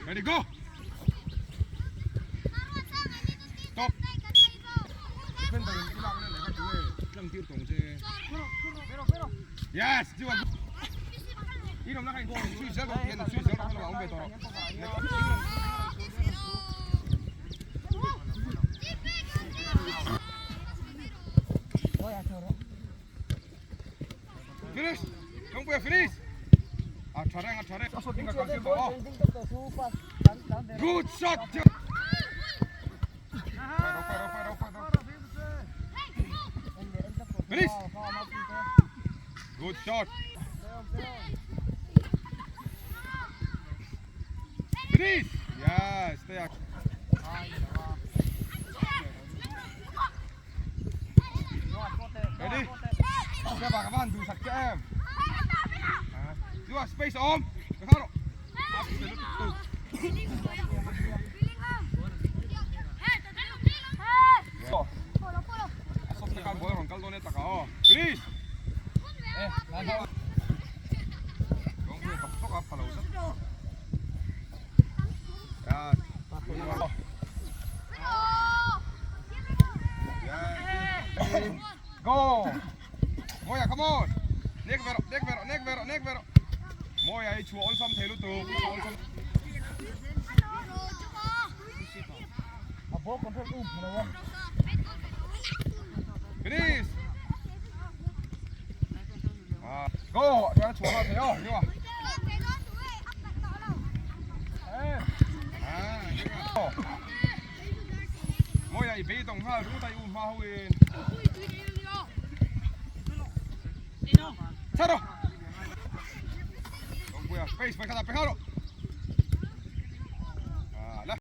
Ready, go! Stop! Yes! Finish! Không quên finish! À, trả ra, trả ra. Good shot! Finish! Good shot! Finish! Yes, stay out. Ready? Các bạn các bạn đủ sạch cho em. You are space on. Finish. Go! Moya, come on! Nek vero, nek vero, nek vero, nek vero. Moya, i chu ol sam theilu tu. Ol sam. Finish. À, go, cho nó chùa vào thế không? Hiểu không? À, Moya, i bị động ha, rú tay um ma huin. 차로. 영구야, space, 백하다, 백하로.